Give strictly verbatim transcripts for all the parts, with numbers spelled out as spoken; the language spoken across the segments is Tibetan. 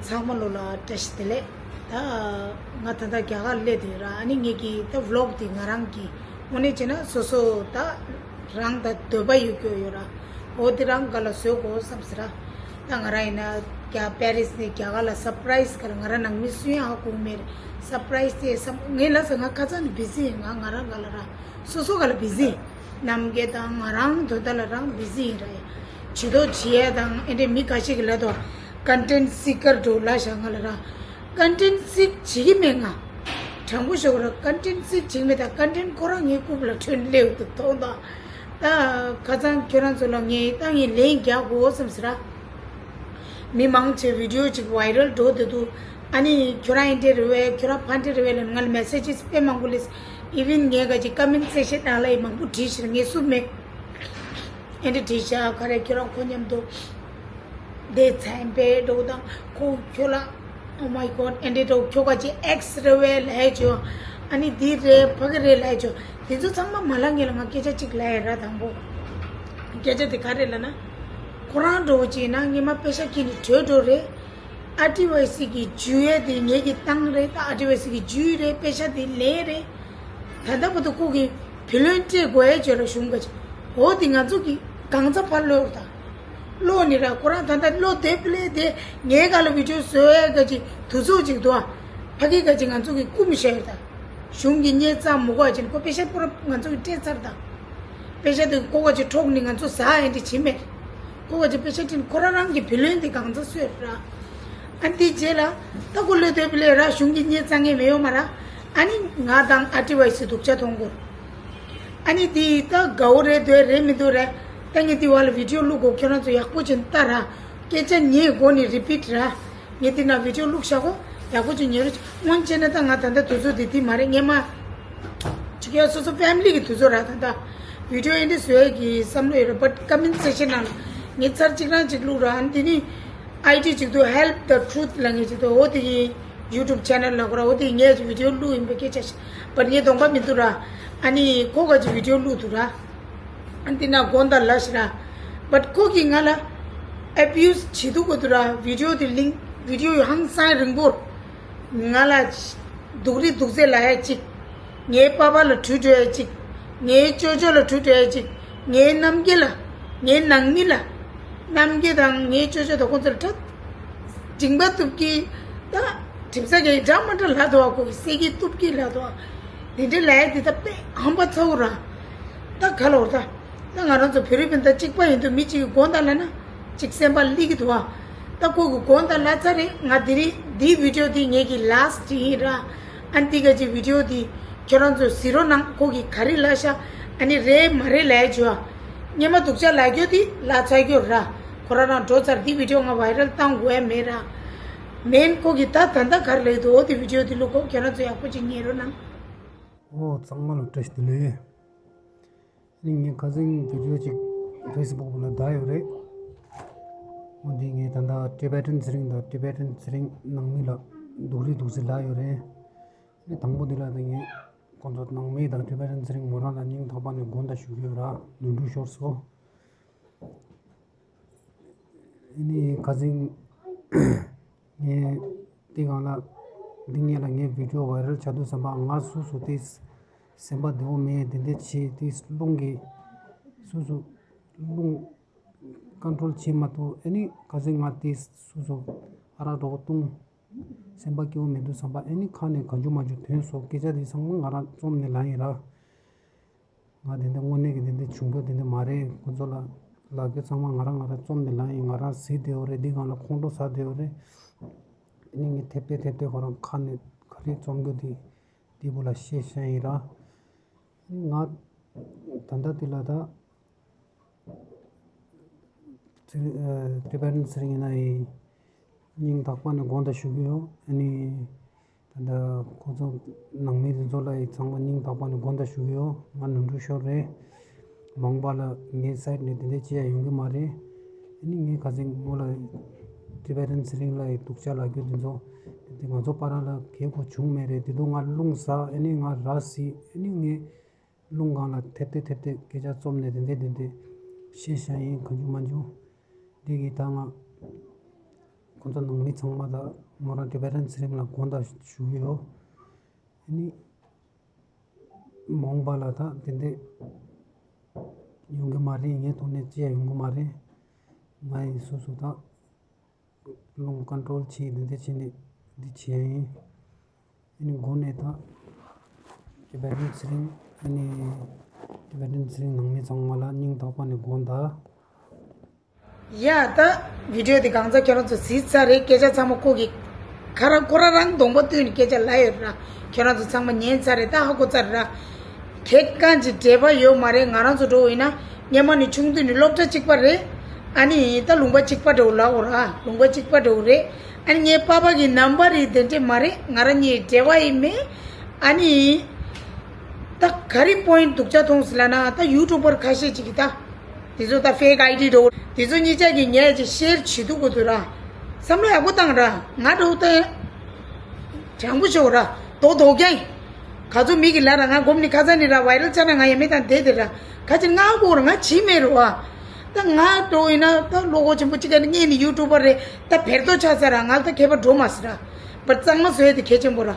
ཚང་མ་ལོ་ལ་བཀྲ་ཤིས་བདེ་ལེགས། ད་ང་ད་ལྟ་རྒྱ་གར་སླེབས་དུས་ར། ཨ་ནི་ངེད་ཀྱི་ད་ཝི་ལོག་དེ་ང་རང་གི་དངོས་གནས་བྱས་ན་སོ་སོ་ད་རང་ད་འདོད་པ་ཡོད་རྒྱུ་ཡོད་ར། འོ་དེ་རང་ག་ལ་བཟོ་དགོས་བསམ་ཟེར་ར། ད་ང་རང་ཡིན་ན་རྒྱ་པེ་རིས་ནས་རྒྱ་གར་ལ་སར་པ་རའི་སི་ག་ལ་ང་རང་ནང་མི་སུ་ཡང་ཧ་གོ་མེད་རེད། སར་པ་རའི་སི་དེ་བསམ་ངས་ལ་ཟེར་ང་ཁ་ཚ་ནས་བི་ཟི་ཡིན། ང་ང་རང་ག་ལ་ར་སོ་སོ་ག་ལ་བི་ཟི་ཡིན། ནམ་རྒྱུན་དང་ང་རང་དོན་དག་ལ་རང་བི་ཟི་ཡིན་ར། ཡ་ཇུས་གཏོགས་བྱེད་ཡ་དང་ཨེ་འདྲས་མི་ཁ་ཤས་ཀྱི་ལ་དོ་ཀོན་ཊེན་སི་ཀར་འགྲོ་ལ་ཤ་ང་ལ་ར་ཀོན་ཊེན་སི་བྱེད་ཀྱི་མེད། ང་དྲང་པོ་ཞོག་ར་ཀོན་ཊེན་སི་བྱེད་ཀྱི་མེད། ད་ཀོན་ཊེན་ཁོ་རང་ངའི་རྐུབ་ལ་ཐོན་སླེབས་འདུག་མཐོང་དང་། ད་ཁ་སང་ཁྱོད་རང་ཚོ་ལ་ངས་ད་ངས་ལན་རྒྱག་དགོས་བསམ་ཟེར་ར། མི་མང་ཆེ་བི་ཌི་ཡོ་ཅིག་ཝའི་རལ་འགྲོ་བསྡད་འདུག་ཨ་ནི་ཁྱོད་རང་ཨེ་འདྲས་རེད་བས། ཁྱོད་རང་ཕ་འདྲས་རེད་བས་ལབ་ང་ལ་མེ་སེ་ཇེ་སི་དཔེ་མང་པོ་སླེབས། ཨི་ཝན་ངས་ག་ཅིག་ཀོ་མེན་སེག་ཤན་ནང་ལ་ཡི་མང་པོ་བྲིས་ཤག་ངས་བསུབས་མེད། ཨེ་འདྲས་བྲིས་ཤག་ག་རེ་ཁྱོད་རང་ཁོ་མཉམ་དུ་བསྡད་ཚན་པས་འགྲོ་དང་ཁོ་ཁྱོད་ལ། Oh my God, ཨེ་འདྲས་འགྲོ། ཁྱོད་ག་ཅིག་ཨེག་སི་རེད་བས་ལབ་ཡ་ཅོ། ཨ་ནི་འདི་རེད་ཕ་གི་རེད་ལབ་ཡ་ཅོ། དེ་ཚོ་ཚང་མ་མ་ལ་ངས་ལ་ང་སྐད་ཆ་གཅིག་ལབ་ཡ་ར། དང་པོ་སྐད་ཆ་དེ་ག་རེ་ལབ་ན། ཁོ་རང་འགྲོ་བ་ཅིག་ན་ངས་མ་པེ་ཤ་ཁྱེར་ནས་བྲོས་འགྲོ་རེད། ཨ་ཏི་ཝའི་སི་གི་ཇུས་ཡས་དེ་ངེད་ཀྱི་བཏང་རེད། ད་ཨ་ཏི་ཝའི་སི་གི་ཇུས་རེད། པེ་ཤ་དེ་ལེན་རེད། ད་ལྟ་བར་དུ་ཁོ་གི་བུ་ལོན་སྤྲད་དགོས་ཡས་བྱས་ར་གཞུང་ག་ཅིག་འོ་དེ་ང་ཚོ་གི་གང་ཚ་ཕར་ལོས་ར། ད་ལོ་ནི་ར་ཁོ་རང་ད་ལྟ་ལོ་དེ་པི་ལེ་དེ་ངའི་ག་ལ་བི་ཌི་ཡོ་བཟོ་ཡས་ག་ཅིག་དུས་ཚོད་ཅིག་འདུག་ཨ། ཕ་གི་ག་ཅིག་ང་ཚོ་གི་རྐུ་མི་ཤེས་ཡོད་ད། གཞུང་གི་གཉེར་ཙམ་མུ་ག་ཅིག་ཁོ་པེ་ཤ་པུ་ར་ང་ཚོ་གི་སྤྲད་ཚར་ད། པེ་ཤ་དེ་ཁོ་ག་ཅིག་འཕྲོག་ནི་ང་ཚོ་ཟ་ཡིན་དེ་བྱེད་མེད། ཁོ་ག་ཅིག་པེ་ཤ་སྤྲད་ནི་ཁོ་རང་རང་གི་བུ་ལོན་དེ་གང་ཚ་གསོས་ར། ཨ་འདི་རྗེས་ལ་ད་ཁོ་ལོས་དོད་པི་ལེ་ར་གཞུང་གི་གཉེར་ཙང་ངེས་མེད་ཡོད་མ་ར། ཨ་ནི་ང་དང་ཨ་ཏི་ཝའི་སི་སྡུག་ཅག་མཐོང་གོ། ཨ་ནི་དེ་ད་དགའ་བོ་རེད་འདོད་རེད་མི་འདུག་རེད། ད་ངས་དེ་བ་ལ་བི་ཌི་ཡོ་བླུག་གོ། ཁྱོད་རང་ཚོ་ཡག་པོ་ཅིག་ལྟ་ར། སྐད་ཆ་ངའི་མགོ་ནས་རི་པིཊ་ར། ངས་དེ་ན་བི་ཌི་ཡོ་བླུག་བཞག་གོ། ཡག་པོ་ཅིག་ཉན་རོགས་བྱེད། སྔོན་བྱས་ན་ད་ང་ད་ལྟ་དུས་ཚོད་དེ་དེ་མ་རེད། ངས་མ་ཅིག་ཡ་སོ་སོ་ཕེ་མི་ལི་གི་དུས་ཚོད་ར། ད་ལྟ་བི་ཌི་ཡོ་ཨེ་འདྲས་བཟོ་ཡས་ཀྱི་བསམ་བློ་ཡོད་ར། བཊ་ཀོ་མེན་སེག་ཤན་ནང་ལ་ངས་ཚར་གཅིག་རང་ཅིག་བླུག་ར། ཨ་ནི་དེ་ནི་ཨའི་ཌི་ཅིག་འདུག Help the Truth ལབ་མཁན་ཅིག་འདུག་འོ་དེ་གི་ཡུ་ཊུབ་ཆེ་ནལ་ལ་ཁོ་ར། འོ་དེ་ངས་བི་ཌི་ཡོ་བླུག་ཡིན་པའི་སྐད་ཆ་ཞིག་བཊ་ངས་གདོང་པ་མི་འདུག་ར། ཨ་ནི་ཁོ་ག་ཅིག་བི་ཌི་ཡོ་བླུག་འདུག་ར། ཨ་ནི་དེ་ན་དགོངས་དག་ལ་ཞིག་ར། བཊ་ཁོ་གིས་ང་ལ་ཨེ་བྷི་ཡུ་སི་བྱེད་འདུག་གོ་འདུག་ར། བི་ཌི་ཡོ་དེ་ལིང་བི་ཌི་ཡོ་ཧང་སང་རིང་པོར་ང་ལ་སྡུག་རིས་སྡུག་ཚད་ལབ་ཡ་གཅིག་ངའི་པ་ཕ་ལ་བྲོས་འགྲོ་ཡ་གཅིག་ངའི་ཅོ་ཅོ་ལ་བྲོས་འགྲོ་ཡ་གཅིག་ངའི་རྣམ་རྒྱལ་ལ། ངའི་ནང་མི་ལ། རྣམ་རྒྱལ་དང་ངའི་ཅོ་ཅོ་དང་ཁོང་ཚོ་ལ་ཁྲ་མཇིང་པ་གཏུབ་ཀྱི། ད་གྲིབ་ས་གི་འདྲ་མ་འདྲ་ལབ་འདུག་ཨ། ཁོ་གི་སེ་གི་གཏུབ་ཀྱི་ལབ་འདུག་ཨ། འདི་འདྲའི་ལབ་ཡ་འདི་ད་དཔེ་ཧམ་པ་ཚ་བོ་ར། ད་ག་ལ་འོར་ད། ད་ང་རང་ཚོ་བོད་རིགས་སྤུན་ཟླ་གཅིག་པ་ཡིན་དུས་མི་གཅིག་གིས་དགོངས་དག་ལབ་ན་གཅིག་སེམས་པ་སླེ་གི་འདུག་ཨ། ད་ཁོ་གིས་དགོངས་དག་ལབ་ཚར་རེད། ང་དེ་རིང་འདིའི་བི་ཌི་ཡོ་འདི་ངེད་ཀྱི་ལཱ་སི་ཊི་ཡིན་ར། ཨ་འདི་ག་ཅིག་བི་ཌི་ཡོ་འདི་ཁྱོད་རང་ཚོ་གཟིགས་རོགས་གནང་། ཁོ་གིས་ག་རེ་ལབ་ཤག་ཨ་ནི་རེད་མ་རེད་ལབ་ཡ་བྱོས་ཨ། སྔོན་མ་སྡུག་ཅག་ལབ་རྒྱུ་འདི་ལབ་ཚར་རྒྱུ་ར། ཁོ་རང་རང་འགྲོ་ཚར། འདི་བི་ཌི་ཡོ་ང་ཝའི་རལ་བཏང་དགོས་ཡ་མེད་ར། མེན་ཁོ་གིས་ད་ད་ལྟ་ག་རེ་ལབ་ཀྱི་འདུག་འོ་དེ་བི་ཌི་ཡོ་འདི་བླུག་གོ། ཁྱོད་རང་ཚོ་ཡག་པོ་ཅིག་ཉན་རོགས་གནང་། ཨོ་ཚང་མ་ལ་བཀྲ་ཤིས་བདེ་ལེགས། ནི་ངས་ཁ་སང་བི་ཌི་ཡོ་ཅིག་ཕེ་སི་བུག་ལ་བཏང་ཡོད་རེད། འོ་འདི་ངས་ད་ལྟ་ཊི་བེ་ཊན་ཚེ་རིང་དང་ཊི་བེ་ཊན་ཚེ་རིང་ནང་མི་ལ་སྡུག་རིས་སྡུག་ཚད་ལབ་ཡོད་རེད། ནི་དང་པོ་འདི་ལ་ད་ངས་ཁོང་ཚོ་ནང་མི་དང་ཊི་བེ་ཊན་ཚེ་རིང་མོ་རང་ལ་སྙིང་ཐག་པ་ནས་དགོངས་དག་ཞུ་གི་ཡོད་ར། ནོར་འཁྲུལ་ཤོར་སོང་། ཨ་ནི་ཁ་སང་ངས་འདི་སྒང་ལ་འདི་ངས་ལ་ངའི་བི་ཌི་ཡོ་ཝའི་རལ་ཆགས་དུས་ཙམ་པ་ང་སུ་སུ་དེ་སེམས་པ་བདེ་བོ་མེད། དེ་འདྲ་བྱས་དེ་རླུང་གིས་སུ་སུ་རླུང་ཀོན་ཊོལ་བྱེད་མ་ཐུབ། ཨ་ནི་ཁ་སང་ང་དེ་སུ་སུ་ཨ་རག་གྲོགས་བཏུང་། སེམས་པ་སྐྱིད་པོ་མེད་དུས་ཙམ་པ་ཨ་ནི་ཁ་ནས་གང་བྱུང་མང་བྱུང་ཐོན་སོང་། སྐད་ཆ་དེ་ཚང་མ་ང་རང་རྩོམ་ནས་ལབ་ཡིན་ར། ང་དེ་འདྲ་དངོས་གནས་ཀྱི་དེ་འདྲ་བྱུང་རྒྱུ་དེ་འདྲ་མ་རེད། ཁོ་ཚོ་ལ་ལབ་རྒྱུ་ཚང་མ་ང་རང་ང་རང་རྩོམ་ནས་ལབ་ཡིན། ང་རང་གཟིགས་བསྡད་ཡོད་རེད། འདི་སྒང་ལ་ཁོང་ཁྲོ་ཟ་བསྡད་ཡོད་རེད། ཨ་ནི་ངས་ཐེབས་ཏེ་ཐེབས་ཏེ་ཁོ་རང་ཁ་ནས་ག་རེ་རྩོམ་རྒྱུ་དེ་དེ་བུ་ལ་བཤད་བཤད་ཡིན་ར། ང་ད་ལྟ་དེ་ལ་ད་ཊི་བེ་ཊན་ཚེ་རིང་ཡིན་ན་ཡིན། སྙིང་ཐག་པ་ནས་དགོངས་དག་ཞུ་གི་ཡོད། ཨ་ནི་ད་ལྟ་ཁོ་ཚོ་ནང་མི་དེ་ཚོ་ལ་ཡི་ཚང་མ་སྙིང་ཐག་པ་ནས་དགོངས་དག་ཞུ་གི་ཡོད། ང་ནོར་འཁྲུལ་ཤོར་རེད། མ་འོངས་པ་ལ་ངའི་སའིཌ་ནས་དེ་འདྲ་བྱེད་ཡ་ཡོང་གི་མ་རེད། ཨ་ནི་ངས་ཁ་སང་མོ་ལ་ཊི་བེ་ཊན་ཚེ་རིང་ལ་ཡི་སྡུག་ཅག་ལབ་རྒྱུ་དེ་ཚོ་དེ་ང་ཚོ་བར་ལ་གལ་དགོས་བྱུང་མེད་རེད། དེ་དུས་ང་རླུང་ཟ། ཨ་ནི་ང་ར་བཟི། ཨ་ནི་ངས་རླུང་སྒང་ལ་ཐེབས་ཏེ་ཐེབས་ཏེ་སྐད་ཆ་རྩོམ་ནས་དེ་འདྲ་དེ་འདྲ་བཤད་བཤད་ཡིན། གང་བྱུང་མང་བྱུང་འདི་གི་ད་ང་ ཁོང་ཚོ་ནང་མི་ཚང་མ་ད་མོ་རང་ཊི་བེ་ཊན་ཚེ་རིང་ལ་དགོངས་དག་ཞུ་གི་ཡོད། ཨ་ནི་མ་འོངས་པ་ལ་ད་དེ་འདྲ་ཡོང་གི་མ་རེད། ངའི་ཐོག་ནས་ཅི་ཡང་ཡོང་གི་མ་རེད། ང་ཡི་སོ་སོ་ད་རླུང་ཀོན་ཊོལ་བྱེད་དེ་འདྲ་བྱས་ནས་འདི་བྱས་ཡིན། ཨ་ནི་འགོ་ནས་ད་ཊི་བེ་ཊན་ཚེ་རིང་ཨ་ནི་ཊི་བེ་ཊན་ཚེ་རིང་ནང་མི་ཚང་མ་ལ་སྙིང་ཐག་པ་ནས་དགོངས་དག་ཡ་ད་བི་ཌིའོ་འདི་གང་ཚ་ཁྱེད་རང་ཚོ་གཟིགས་ཚར་རེད། སྐད་ཆ་ཚང་མ་ཁོ་གི་ཁ་རང་ཁོ་རང་རང་གདོང་པ་བསྟུན་ནས་སྐད་ཆ་ལབ་ཡོད་ར། ཁྱེད་རང་ཚོ་ཚང་མ་ཉན་ཚར་རེད། ད་ཧ་གོ་ཚར་ར། གལ་གང་ཅི་འབྲེལ་བ་ཡོད་མ་རེད། ང་རང་ཚོ་འགྲོ་ཡིན་ན་སྔོན་མ་ནས་ཆུང་དུས་ནས་སློབ་གྲྭ་གཅིག་པ་རེད། ཨ་ནི་ད་ལུང་པ་གཅིག་པ་འདྲ་བོ་ལབ་དགོས་ར། ལུང་པ་གཅིག་པ་འདྲ་བོ་རེད། ཨ་ནི་ངའི་པ་ཕ་གི་ནམ་བར་རེད། དེ་འདྲས་མ་རེད། ང་རང་གཉིས་འབྲེལ་བ་ཡིན་མིན་ཨ་ནི་ད་ག་རེ་པོ་ཡིན་སྡུག་ཅག་མཐོང་ཟེར་ལབ་ན་ད་ཡུ་ཊུབ་པར་ཁ་ཤས་ཅིག་གིས་ད། དེ་ཚོ་ད་ཕེག་ཨའི་ཌི་འགྲོ། དེ་ཚོ་གཉིས་ཆ་གིས་ངས་ཅིག་ཤེར་བྱེད་དུ་གོ་དུ་ར། བསམ་བློ་ཡག་པོ་བཏང་ར། ང་འགྲོ་ད་དྲང་པོ་ཤོག་ར། དོ་དོ་ཀྱང་། ག་ཚོད་མི་གི་ལ་ར་ང་སྒོམ་ནི་ཁ་ཚ་ནི་ར་ཝའི་རལ་ཆ་ན་ང་ཡ་མི་དང་བསྡད་དེ་ར། ཁ་ཅིག་ང་གོ་ར་ང་བྱིས་མེད་རུ་བ། ད་ང་འགྲོ་ཡིན་ན་ད་བློ་ཁོག་ཆེན་པོ་གཅིག་ག་ནི་ངས་ནི་ཡུ་ཊུབ་པར་རེད། ད་བེར་ཏོ་ཆགས་ཚར་ར། ང་ད་མཁས་པ་འགྲོ་མ་སྲིད་ར། པར་གཙང་མ་བཟོས་དེ་གལ་ཆེན་པོ་ར།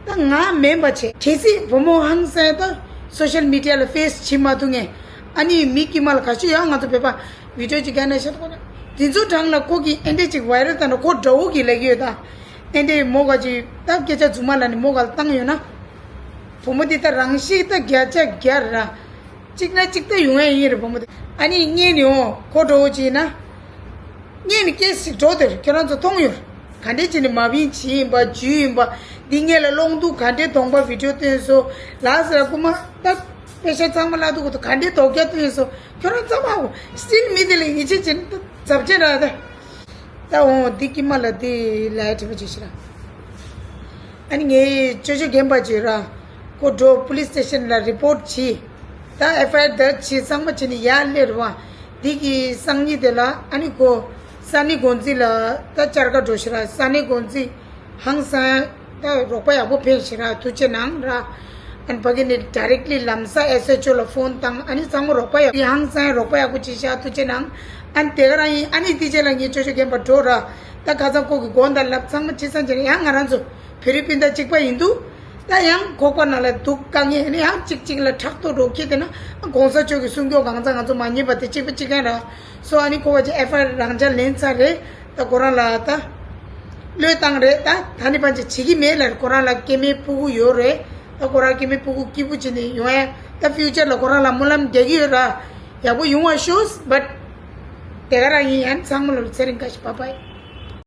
ད་ང་མིན་པ་བྱས། གལ་སྲིད་བུ་མོ་ཧང་སང་ད་སོ་ཤལ་མི་ཌི་ཡ་ལ་ཕེ་སི་བྱེད་མ་ཐུབ་ངས། ཨ་ནི་མི་དཀྱུས་མ་ལ་ག་ཤོད་ཡང་ང་ཚོ་བོད་པ་བི་ཌིའོ་ཅིག་བརྒྱབ་ན་ཤ་ཐོག་ན་དེ་ཚོ་གྲངས་ལ་ཁོ་གི་ཨེ་འདྲས་ཅིག་ཝའི་རལ་བཏང་ན་ཁོ་དགྲ་བོ་གི་ལས་ཀྱི་ཡོད་ད། ཨེ་འདྲས་མོ་ག་ཅིག་ད་སྐད་ཆ་རྫུན་མ་ལ་ནི་མོ་ག་ལ་བཏང་ཡོད་ན། བུ་མོ་འདི་ད་རང་ཤི་ད་བརྒྱ་ཆ་བརྒྱ་ར། གཅིག་ན་གཅིག་ད་ཡོང་ཡ་ཡིན་རེད་བུ་མོ་འདི། ཨ་ནི་བརྙན་ནི་འོ་ཁོ་འགྲོ་བོ་ཅིག་ཡིན་ན། བརྙན་ནི་སྐད་ཞིག་འགྲོ་དེར་ཁྱོད་རང་ཚོ་མཐོང་ཡོད། ག་འདྲས་བྱས་ནས་མ་བིན་བྱེད་ཡིན་པ་ཇུས་ཡིན་པ། འདི་ངེད་ལ་སློང་དུས་ག་འདྲས་གདོང་པ་བི་ཌིའོ་སྟོན་སོ། ལགས་ཟེར་ར་སྐུ་མ་ད་དཔེ་ཤ་ཚང་མ་ལ་དུ་གུ་དུ་ག་འདྲས་དོག་རྒྱག་སྟོན་སོ། ཁྱོད་རང་ཚང་མ་འོ་སིལ་མི་དེ་ལ་ཡིད་ཆེས་བྱེད་ན་ད་ཚབ་ཆེ་ར་ད། ད་འོང་འདི་ཀི་མ་ལ་འདི་ལ་ཡ་དྲི་བ་བྱེད་ཤི་ར། ཨ་ནི་ངའི་ཅོ་ཅོ་རྒན་པ་ཅིག་ར། ཁོ་འགྲོ་པུ་ལིས་སི་ཊེ་ཤན་ལ་རི་པོར་ཊི་བྱས། ད་ཨེཕ་ཨའི་ཨར་བརྡབ་བྱས་གཙང་མ་བྱས་ནས་ཡར་སླེབས་ར་བ། འདི་གི་སང་ཉིན་དེ་ལ་ཨ་ནི་ཁོ་ས་གནས་འགོ་འཛིན་ལ་ད་བཅར་ག་འགྲོ་ཤི་ར། ས་གནས་འགོ་འཛིན་ཧང་སང་ད་རོགས་པ་ཡག་པོ་ཕེབས་ཤི་ར། ཐུགས་རྗེ་གནང་ར། ཨ་ནི་ཕ་གི་ནས་ཌའི་རེག་ལི་ལམ་སང་ཨེས་ཨེཆ་ཨོ་ལ་ཕོན་བཏང་། ཨ་ནི་ཚང་མ་རོགས་པ་ཡག་ཧང་སང་རོགས་པ་ཡག་པོ་བྱས་ཤག་ཐུགས་རྗེ་གནང་། ཨ་ནི་དེ་ག་རང་ཡིན། ཨ་ནི་དེ་རྗེས་ལ་ངའི་ཅོ་ཅོ་རྒན་པ་འགྲོ་ར། ད་ཁ་སང་ཁོ་གི་དགོངས་དག་ལབ་ཚང་མ་བྱས་ཚར་རྗེས་ལ་ཡང་ང་རང་ཚོ་བོད་རིགས་སྤུན་ཟླ་གཅིག་པ་ཡིན་དུས། ད་ཡང་ཁོག་པ་ནང་ལ་སྡུག་དཀའ་ངལ་ནི་ཡང་གཅིག་གཅིག་ལ་ཕྲག་དོག་འགྲོ་ཁྱེད་དེ་ན་གོང་ས་མཆོག་གི་གསུང་སྐྱོང་གང་ཚ་ང་ཚོ་མ་ཉན་པ་དེ་གཅིག་པ་གཅིག་རྐྱང་ར། སོ་ཨ་ནི་ཁོ་བ་ཅིག་ཨེཕ་ཨའི་ཨར་རང་འཇགས་ལེན་ཚར་རེད། ད་ཁོ་རང་ལ་ད་བློས་བཏང་རེད། ད་ད་ནི་པན་ཅི་བྱེད་ཀྱི་མེད་ལ་ཁོ་རང་ལ་སྐྱེ་དམན་སྤུ་གུ་ཡོད་རེད། ད་ཁོ་རང་སྐྱེ་དམན་སྤུ་གུ་སྐྱིད་པོ་བྱས་ནས་ཡོང་ཡ། ད་ཕིའུ་ཅར་ལ་ཁོ་རང་ལ་སྨོན་ལམ་རྒྱག་གི་ཡོད་ར། ཡག་པོ་ཡོང་བ་ཤོག་བཊ། དེ་ག་རང་ཡིན། ཡང་ཚང་མ་ལ་ཚེ་རིང་བཀྲ་ཤིས་བྷའི་བྷའི།